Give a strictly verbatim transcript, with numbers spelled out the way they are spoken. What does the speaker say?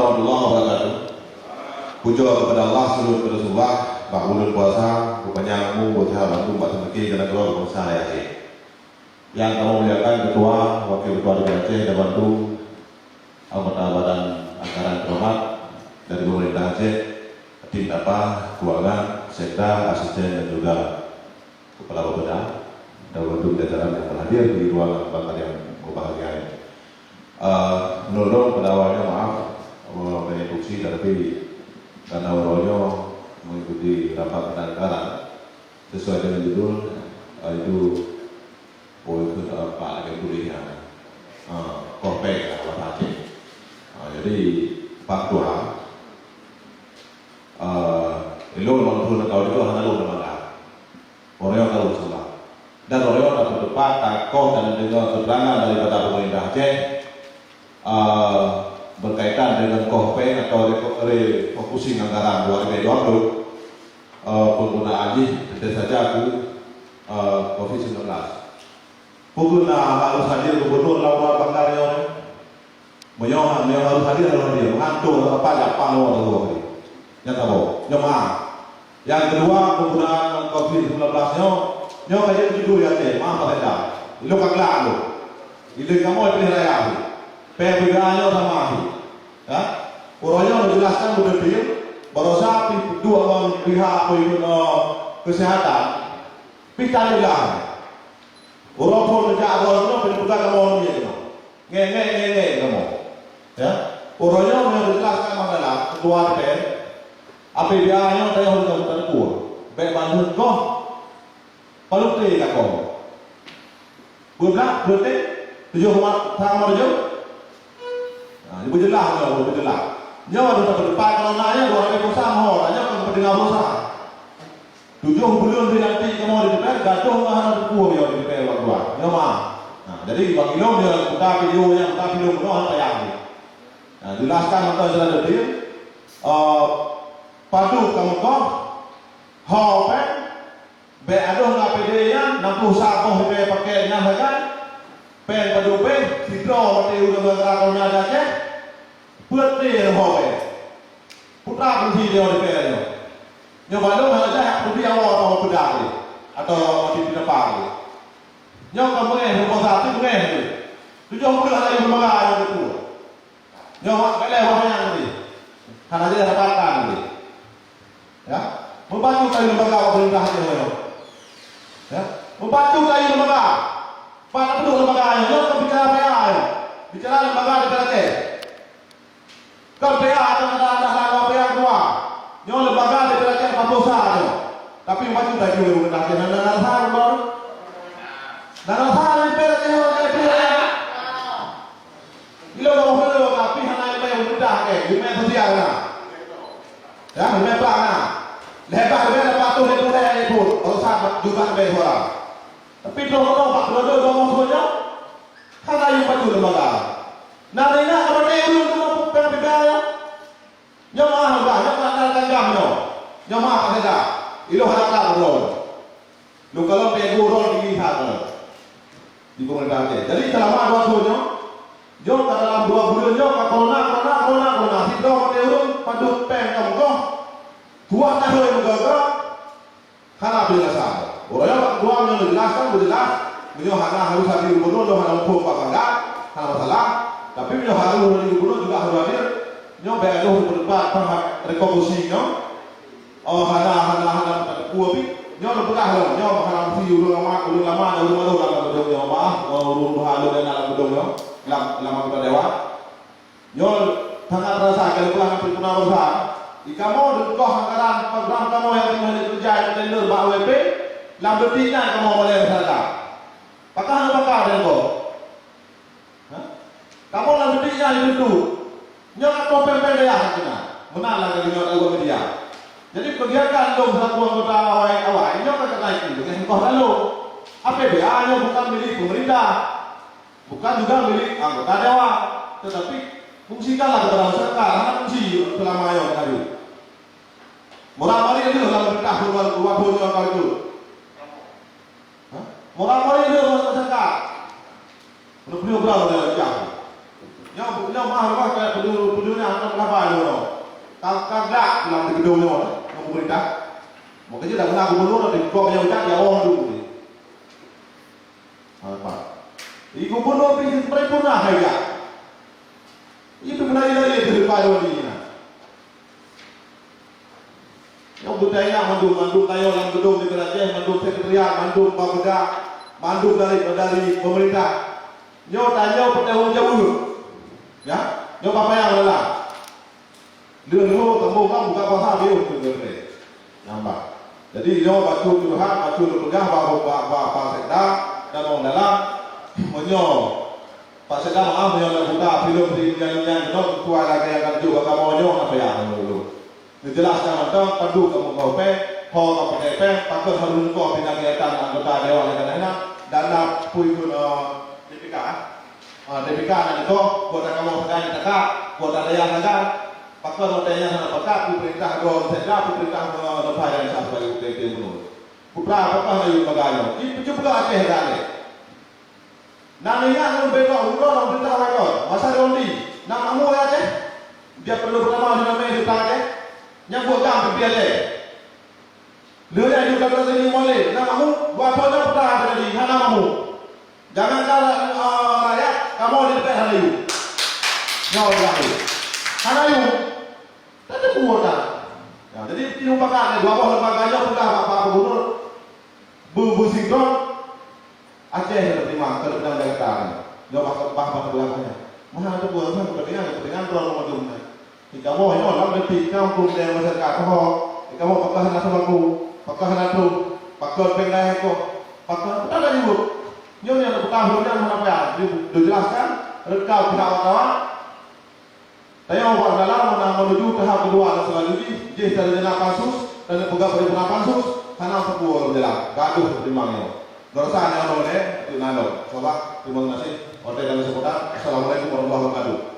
Warahmatullahi wabarakatuh. Pujoe keupada Allah, syukur keupada Rasulullah, bak buleuen puasa, beupanyang umu, beuseuhat bandum bak teumiké keunan keudroe bansa rakyat Aceh. Nyang kamoe muliakan Ketua, Wakil Ketua D P R Aceh dan bandum anggota Badan Anggaran terhormat dari pemerintah Aceh, tim DAPA, keuangan, sekda, asisten dan juga Kepala Bapeda, dan bandum jajaran yang berhadir di ruangan bangkai yang berbahagia ini. Eh, meunurot lôn pada awalnya maaf, eh, banyak fungsi, tetapi karena uroe nyoe mengikuti rapat penangkaran sesuai dengan judul, eh, itu, oh, itu tak apa lagi tulisnya. Eh, koh pèng lah bahasa Aceh. Eh, jadi, Pak Ketua, eh, ilôn lôn turun kau itu hana lôn lembaga. Uroe nyoe ka lôn seumah. Dan uroe nyoe ka teupat takoh dan deungoe keuteurangan daripada pemerintah Aceh, eh, berkaitan dengan koh pèng atau reko-, refocusing anggaran dua ribu dua puluh, eh, penggunaan jih tentu saja keu, eh, covid sembilan belas. Peue na harus hadir gubernur lam ruang bangkai nyoe? Meunyoe, meunyoe harus hadir, harus hadir. Meuhantom, apa jak pang lom ateueh tadi. Nyan saboh. Nyoe meu'ah. Nyang keudua, penggunaan covid sembilan belas nyoe, nyoe ka jeuet judul di Aceh, meu'ah Pak Sekda. Ilôn ka glak lôn. Ilôn kamoe pilihan raya. P P B A nyoe sama. Ya. Uroe nyoe neujelaskan beudeuh, baroesa pih duek ngon pihak peue, eh, kesehatan. Pih tajeulaih. Uroe phôn neujak droe keunoe, pih neupeugah kamoe nyoe keunoe. Ngek-ngek, ngek-ngek kamoe. Ya. Uroe nyoe meunyoe teujelaskan masalah ketua D P R, A P B A nyoe tayue lôn teupeue. Bèk bandum goh. Palu teuh lakoe. Dua belas, dua belas, tujoh ma-, sama tujoh. Nah, ibu jeulaih nyoe, ibu jeulaih. Nyoe dah dapat depan kalau nak ya, dua hari puasa, mohon aja kan pendengar puasa. Tujoh buleuen dilantik kamoe di D P R, gadoh ngon hana teupeue nyoe di D P R wak dua. Nyoe mah. Nah, jadi bagi lôn nyoe buka video nyang buka video keunoe hana payah. Nah, jelaskan mantong secara detail. Eh, padub kamoe koh, ho pèng, bèk adoh ngon A P D nyan, enam puluh sa boh ribèe pakèt nyan sagai. Pèng padub bèh, sidroe maté ureueng ngon corona di Aceh. Peuet lé ho pèng. Putra peusi nyoe di pèng nyoe. Nyoe bandum hana jai hak peubi awak atau peudang lé, atau di pinapa lé. Nyoe ka meungèh rumoh satu meungèh lé. Tujoh puluh hana lé lembaga nyang teupeue. Nyoe mak galeh wah nyang tadi. Hana jadi harapan tadi. Ya. Membantu kali lembaga pemerintah nyoe. Ya. Membantu kali lembaga. Pak nak duduk lembaga nyoe, nyoe kan bicara P A nyoe. Bicara lembaga di Aceh. Kan P A akan ada, ada hal P A dua. Nyoe lembaga di Aceh empat puluh sa nyoe. Tapi membantu kali lembaga nyoe. Nana, nana, nana, nana, nana, nana, Ilôn ka muphom, tapi hana ileumèe peumeuntah, eh, ileumèe sosial na. Ya, ileumèe prang na. Leubeh ileumèe dapat tuléh-tuléh ié pun, urusan jumlah ileumèe suara. Tapi droe-droe bak droe-droe bak muphom nyan, hana yue pajoh lembaga. Na ingat keumaté ureueng keunoe peue peugah nyan? Nyoe meu'ah, bah, nyoe meu'ah, nyoe meu'ah, nyoe meu'ah, Pak Sekda. Ilôn hana klam droe. Lôn kalon pih gurong tinggi that nyoe. Di pemerintah Aceh. Jadi, seulama dua thôn nyoe, nyoe ka dalam dua buleuen nyoe ka corona, corona, corona, corona. Sidroe maté ureueng padub pèng ka meugoh. Tuah tahôi meugoh-goh. Hana peunjelasan. Uroe nyoe bak ketua meunyoe neujelaskan, beujeulaih. Meunyoe hana harôh hadir gubernur, nyoe hana muphom bak bangga, hana masalah. Tapi meunyoe harôh hadir gubernur juga harôh hadir, nyoe bèk lôn peudeubat paham rekokusi nyoe. Oh, hana, hana, hana, hana teupeue pih. Nyoe neupeugah lom, nyoe hana meusti ureueng lama, ureueng lama dan ureueng baru lam geudong nyoe. Maaf, ngon ureueng tuha lôn dan lam geudong nyoe, lam, lam anggota dewan. Nyoe sangat terasa keu peue nyang peue na urusan. Di kamoe deuh koh anggaran program kamoe nyang teungoh jikeureuja nyang tender bak W P, lam detik nyan kamoe mulai masyarakat. Pakah hana pakah deungon koh. Ha? Kamoe lam detik nyan jiteuntèe. Nyoe ka toh pèng-pèng dayah ka keunan. Meunan lagèe deungon awak media. Jadi, kegiatan lôn selaku anggota awai-awai, nyoe ka keunan iku deungon koh lalu. A P B A nyoe bukan milik pemerintah. Bukan juga milik anggota dewan, tetapi fungsikanlah kepada masyarakat, hana fungsi selama nyoe tadi. Murah balik dulu dalam berkah keluar, keluar dunia kali itu. Ha? Murah balik dulu masyarakat. Penuh-penuh berapa dia jam. Nyoe, nyoe mah, mah, kayak peduli, peduli ni, akan berapa Dong nyoe lah, ngon pemerintah. Maka jih dah pernah gubernur, tapi kok yang udah dia orang tu. Ha, nampak. Di gubernur pih paripurna hai dah. Itu benar-benar itu depan orang ni. Yang beutanya mandum, mandum kayo lam gedung di Aceh, mandum sekretariat, mandum bapeda, mandum dari, dari pemerintah. Nyoe tanyoe bertanggung jawab. Ya, nyoe apa yang adalah. Leuh nyoe teumbong kan buka puasa biôh tu, tu, tu. Nampak. Jadi nyoe bacut curhat, bacut peugah bak, bak, bak, bak sekda dan orang dalam. Meunyoe Pak Sekda, maaf, meunyoe na buka filem di nyan-nyan keunoe, ketua lagèe nyang ka jok bak kamoe nyoe, hana payah ngon ulôn. Neujelaskan mantong, padub kamoe keu péng, ho ka pakai péng, pakon harus mukoh pindah keugiatan anggota dewan nyang ka na, dana pui pun, eh, D P K, eh? Ah, D P K na nikoh, kuota kamoe sagai nyang taka, kuota dayah sagai, pakon watèe nyan hana pakat, pemerintah droe sekda, pemerintah droe leupah nyang sah sebagai gubernur. Putra, apakah na yue bagai nyoe? Ih, peue peugah Aceh dak lé? Na neuingat lôn beudôh uroe lôn peurintah lakoe, masa lôn di, na makmu ya Aceh? Dia perlu pertama di nama di Aceh. Nyang buat gam pimpin Aceh. Lheueh nyan juga kata sini moleh, na makmu, buat apa dah peurintah tadi, hana makmu. Jangan kala, eh, rakyat, kamoe di depan hana yue. Nyoe dia tu. Hana yue. Tadi buat dah. Ya, jadi, ini umpakan, dua boh lembaga nyoe peugah bak, bak gubernur. Bu, bu sinkron. Aceh yang terima, terpinang Jakarta ni. Nyoe bah, bah, bah, bah, bah. Mahal tu buat, bah, kepentingan, kepentingan tuan rumah jom ni. Di kamoe nyoe lam detik kamoe pun ada masyarakat ho. Di kamoe pakah hana sembako, pakah hana tu, pakon péng dayah ko, pakon tak ada jawab. Nyoe yang tak tahu yang mana payah. Dia, dia jelaskan, rekam pihak wartawan. Tanyoe bak dalam meunang menuju tahap kedua dan selanjutnya, jih dari jena pansus dan peugah bagi pernah pansus, hana sapeue ureueng jalan, gaduh teurimong nyoe. Gorosan nyang nyoe lé, tu nado. Coba, terima kasih. Hotel dan seputar. Assalamualaikum warahmatullahi wabarakatuh.